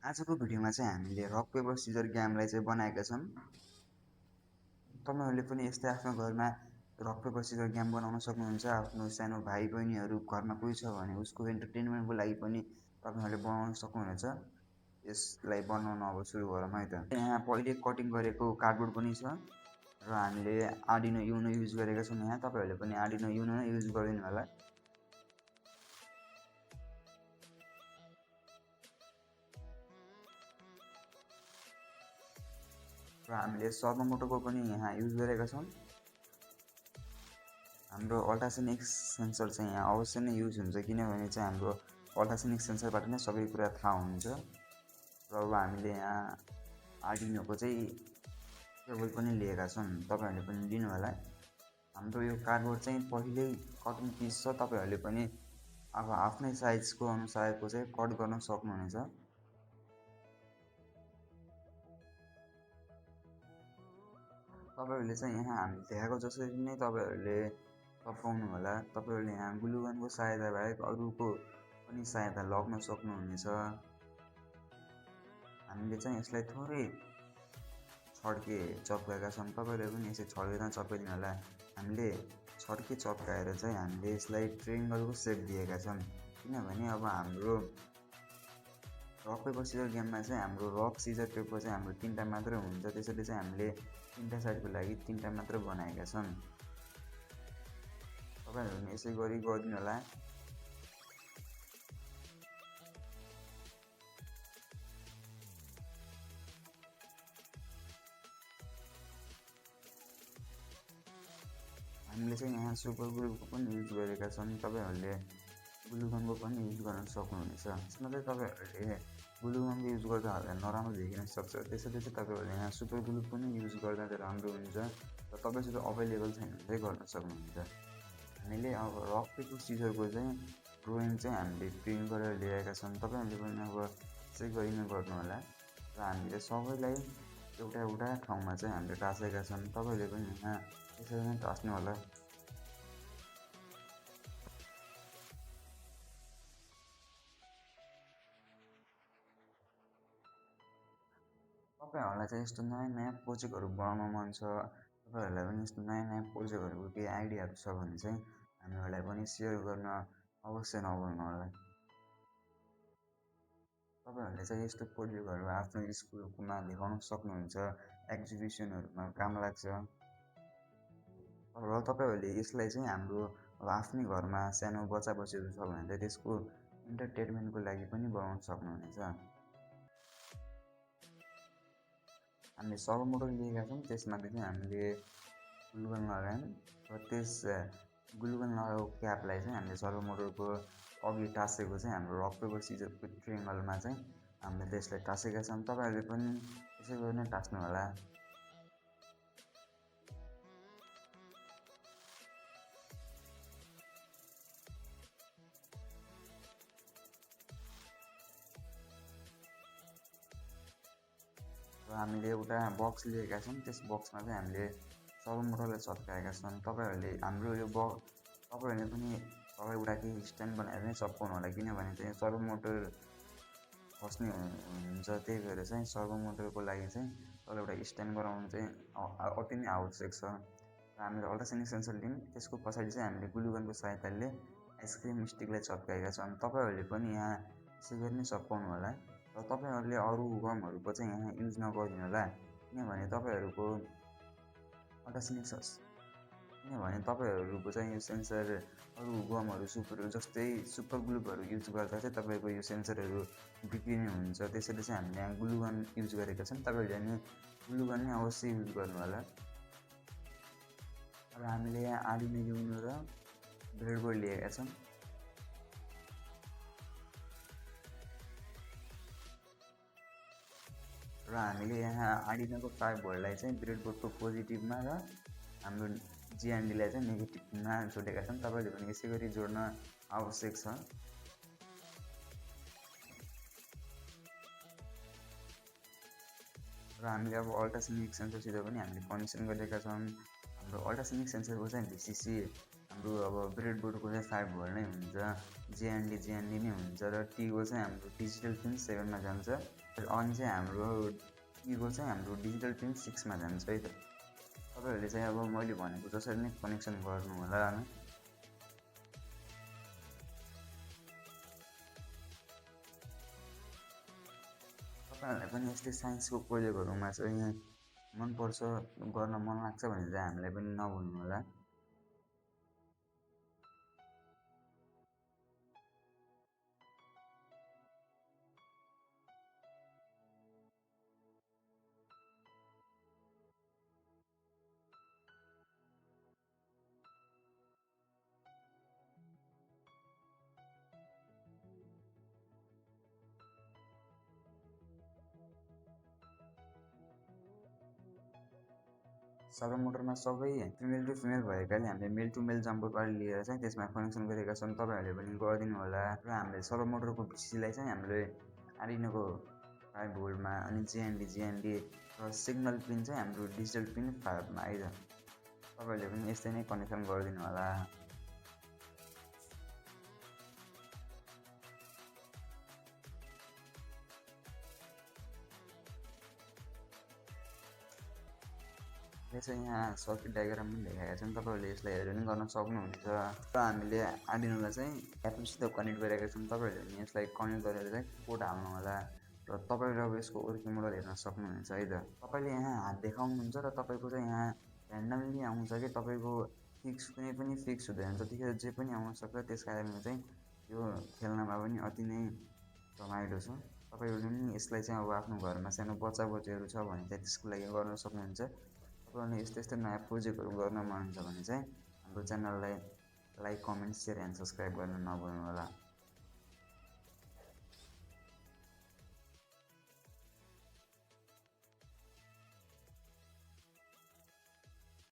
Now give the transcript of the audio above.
आजको भिडियोमा चाहिँ हामीले रक पेपर सिजर गेमलाई चाहिँ बनाएका छौँ। तपाईँहरूले पनि यस्तै आफ्नो घरमा रक पेपर सिजर गेम बनाउन सक्नुहुन्छ। आफ्नो सानो भाइ बहिनीहरू घरमा कोही छ भने उसको इन्टरटेनमेन्टको लागि पनि तपाईँहरूले बनाउन सक्नुहुनेछ। यसलाई बनाउन अब सुरु गरौँ है त। यहाँ पहिले कटिङ गरेको कार्डबोर्ड पनि छ र हामीले आर्डिनो युनो युज गरेका छौँ। यहाँ तपाईँहरूले पनि आर्डिनो युनो युज गरिदिनु होला। र हामीले सर्भो मोटरको पनि यहाँ युज गरेका छौँ। हाम्रो अल्ट्रासोनिक सेन्सर चाहिँ यहाँ अवश्य नै युज हुन्छ, किनभने चाहिँ हाम्रो अल्ट्रासोनिक सेन्सरबाट नै सबै कुरा थाहा हुन्छ। र अब हामीले यहाँ आर्डिनोको चाहिँ केबल पनि लिएका छौँ, तपाईँहरूले पनि लिनु होला। हाम्रो यो कार्डबोर्ड चाहिँ पहिल्यै कटिङ पिस छ, तपाईँहरूले पनि अब आफ्नै साइजको अनुसारको चाहिँ कट गर्न सक्नुहुनेछ। तपाईँहरूले चाहिँ यहाँ हामीले देखाएको जसरी नै तपाईँहरूले चप्काउनु होला। तपाईँहरूले यहाँ ग्लुगनको सहायता बाहेक अरूको पनि सहायता लग्न सक्नुहुनेछ। हामीले चाहिँ यसलाई थोरै छड्के चप्काएका छौँ, तपाईँहरूले पनि यसै छड्केर चप्काइदिनु होला। हामीले छड्के चप्काएर चाहिँ हामीले यसलाई ट्रायङ्गलको सेप दिएका छौँ, किनभने अब हाम्रो रक पेपर सिजर गेममा चाहिँ हाम्रो रक सिजर पेपर चाहिँ हाम्रो 3टा मात्र हुन्छ। त्यसैले चाहिँ हामीले 3टा साइडको लागि 3टा मात्र बनाएका छौँ। तपाईँहरू पनि यसै गरी गरिदिनु होला। हामीले चाहिँ यहाँ सुपर ग्लुको पनि युज गरेका छौँ। तपाईँहरूले ग्लुगनको पनि युज गर्न सक्नुहुनेछ। यसमा चाहिँ तपाईँहरूले ग्लुगनको युज गर्दा नराम्रो देखिन सक्छ, त्यसैले चाहिँ तपाईँहरूले यहाँ सुपर ग्लु पनि युज गर्दा चाहिँ राम्रो हुन्छ। र तपाईँसित अभाइलेबल छैन भने चाहिँ गर्न सक्नुहुन्छ। हामीले अब रक पेपर सिजरको चाहिँ ड्रइङ चाहिँ हामीले प्रिन्ट गरेर ल्याएका छौँ। तपाईँहरूले पनि अब यसै गरी नै गर्नु होला। र हामीले सबैलाई एउटा एउटा ठाउँमा चाहिँ हामीले टाँसेका छौँ। तपाईँहरूले पनि यहाँ यसरी नै टाँस्नु होला। तपाईँहरूलाई चाहिँ यस्तो नयाँ नयाँ प्रोजेक्टहरू बनाउन मन छ, तपाईँहरूलाई पनि यस्तो नयाँ नयाँ प्रोजेक्टहरूको केही आइडियाहरू छ भने चाहिँ हामीहरूलाई पनि सेयर गर्न अवश्य नभुल्नु होला। तपाईँहरूले चाहिँ यस्तो प्रोजेक्टहरू आफ्नो स्कुलमा देखाउन सक्नुहुन्छ, एक्जिबिसनहरूमा काम लाग्छ। र तपाईँहरूले यसलाई चाहिँ हाम्रो आफ्नै घरमा सानो बच्चा बच्चीहरू छ भने चाहिँ त्यसको इन्टरटेनमेन्टको लागि पनि बनाउन सक्नुहुनेछ। हामीले सर्भो मोटर लिएका छौँ, त्यसमाथि चाहिँ हामीले ग्लुगन लगायौँ र त्यस ग्लुगन लगाएको क्यापलाई चाहिँ हामीले सर्भो मोटरको अघि टाँसेको चाहिँ हाम्रो रक पेपर सिजरको ट्रायङ्गलमा चाहिँ हामीले त्यसलाई टाँसेका छौँ। तपाईँहरूले पनि यसै गरी नै टाँस्नु होला। र हामीले एउटा बक्स लिएका छौँ, त्यस बक्समा चाहिँ हामीले सर्भो मोटरलाई चप्काएका छौँ। तपाईँहरूले हाम्रो यो तपाईँहरूले पनि एउटा केही स्ट्यान्ड बनाएर नै चप्काउनु होला, किनभने चाहिँ सर्भो मोटर फस्ने हुन्छ। त्यही भएर चाहिँ सर्भो मोटरको लागि चाहिँ एउटा स्ट्यान्ड बनाउनु चाहिँ अति नै आवश्यक छ। र हामीले अल्ट्रासोनिक सेन्सर लियौँ, त्यसको पछाडि चाहिँ हामीले ग्लुगनको सहायताले आइसक्रिम स्टिकलाई चप्काएका छौँ। तपाईँहरूले पनि यहाँ यसै गरी नै चप्काउनु होला। र तपाईँहरूले अरू गमहरूको चाहिँ यहाँ युज नगरिदिनु होला, किनभने तपाईँहरूको चाहिँ यो सेन्सर अरू गमहरू जस्तै सुपर ग्लुहरू युज गर्दा चाहिँ तपाईँको यो सेन्सरहरू बिग्रिने हुन्छ। त्यसैले चाहिँ हामीले यहाँ ग्लुगन युज गरेका छौँ। तपाईँहरूले नि ग्लुगन नै अवश्य युज गर्नु होला। र हामीले यहाँ आर्डिनो युनो र ब्रेडबोर्ड लिएका छौँ। र हामीले यहाँ आर्डिनोको 5 भोल्टलाई चाहिँ ब्रेडबोर्डको पोजिटिभमा र हाम्रो जिएनडीलाई चाहिँ नेगेटिभमा जोडेका छौँ। तपाईँहरूले पनि यसै गरी जोड्न आवश्यक छ। र हामीले अब अल्ट्रासोनिक सेन्सरसित पनि हामीले कनेक्सन गरेका छौँ। हाम्रो अल्ट्रासोनिक सेन्सरको चाहिँ भिसिसी हाम्रो अब ब्रेडबोर्डको चाहिँ 5 भोल्ट नै हुन्छ, जिएनडी नै हुन्छ र टीको चाहिँ हाम्रो डिजिटल पिन 7 मा जान्छ, अनि चाहिँ हाम्रो टीको चाहिँ हाम्रो डिजिटल पिन 6 मा जान्छ है त। तपाईँहरूले चाहिँ अब मैले भनेको जसरी नै कनेक्सन गर्नु होला हैन। तपाईँहरूलाई पनि यस्तै साइन्सको प्रोजेक्टहरूमा चाहिँ मनपर्छ, गर्न मन लाग्छ भने चाहिँ हामीलाई पनि नभुल्नु होला। सर्भो मोटरमा सबै फिमेल टु फिमेल भएकाले हामीले मेल टु मेल जम्पर पार्ट लिएर चाहिँ त्यसमा कनेक्सन गरेका छौँ। तपाईँहरूले पनि गरिदिनु होला। र हामीले सर्भो मोटरको भिसीलाई चाहिँ हामीले आर्डिनोको 5 भोल्टमा, अनि जिएनडी र सिग्नल पिन चाहिँ हाम्रो डिजिटल पिन 5 मा है त। तपाईँहरूले पनि यस्तै नै कनेक्सन गरिदिनु होला। यो चाहिँ यहाँ सर्किट डायग्राम पनि देखाएका छन्, तपाईँहरूले यसलाई हेरेर पनि गर्न सक्नुहुनेछ। र हामीले आर्डिनोलाई चाहिँ ल्यापटपसित कनेक्ट गरेका छौँ। तपाईँहरूले पनि यसलाई कनेक्ट गरेर चाहिँ कोड हाल्नु होला र तपाईँले अब यसको वर्किङ मोडल हेर्न सक्नुहुनेछ है त। तपाईँले यहाँ हात देखाउनुहुन्छ र तपाईँको चाहिँ यहाँ ऱ्यान्डमली आउँछ कि तपाईँको कुनै पनि फिक्स हुँदैन, जतिखेर जे पनि आउनसक्छ। त्यस कारणले चाहिँ यो खेल्नमा पनि अति नै रमाइलो छ। तपाईँहरूले पनि यसलाई चाहिँ अब आफ्नो घरमा सानो बच्चा बच्चीहरू छ भने चाहिँ त्यसको लागि गर्न सक्नुहुन्छ। तपाईँहरूले यस्तो यस्तो नयाँ प्रोजेक्टहरू गर्न मन छ भने चाहिँ हाम्रो च्यानललाई like, comment, share and subscribe गर्न नभुल्नु होला।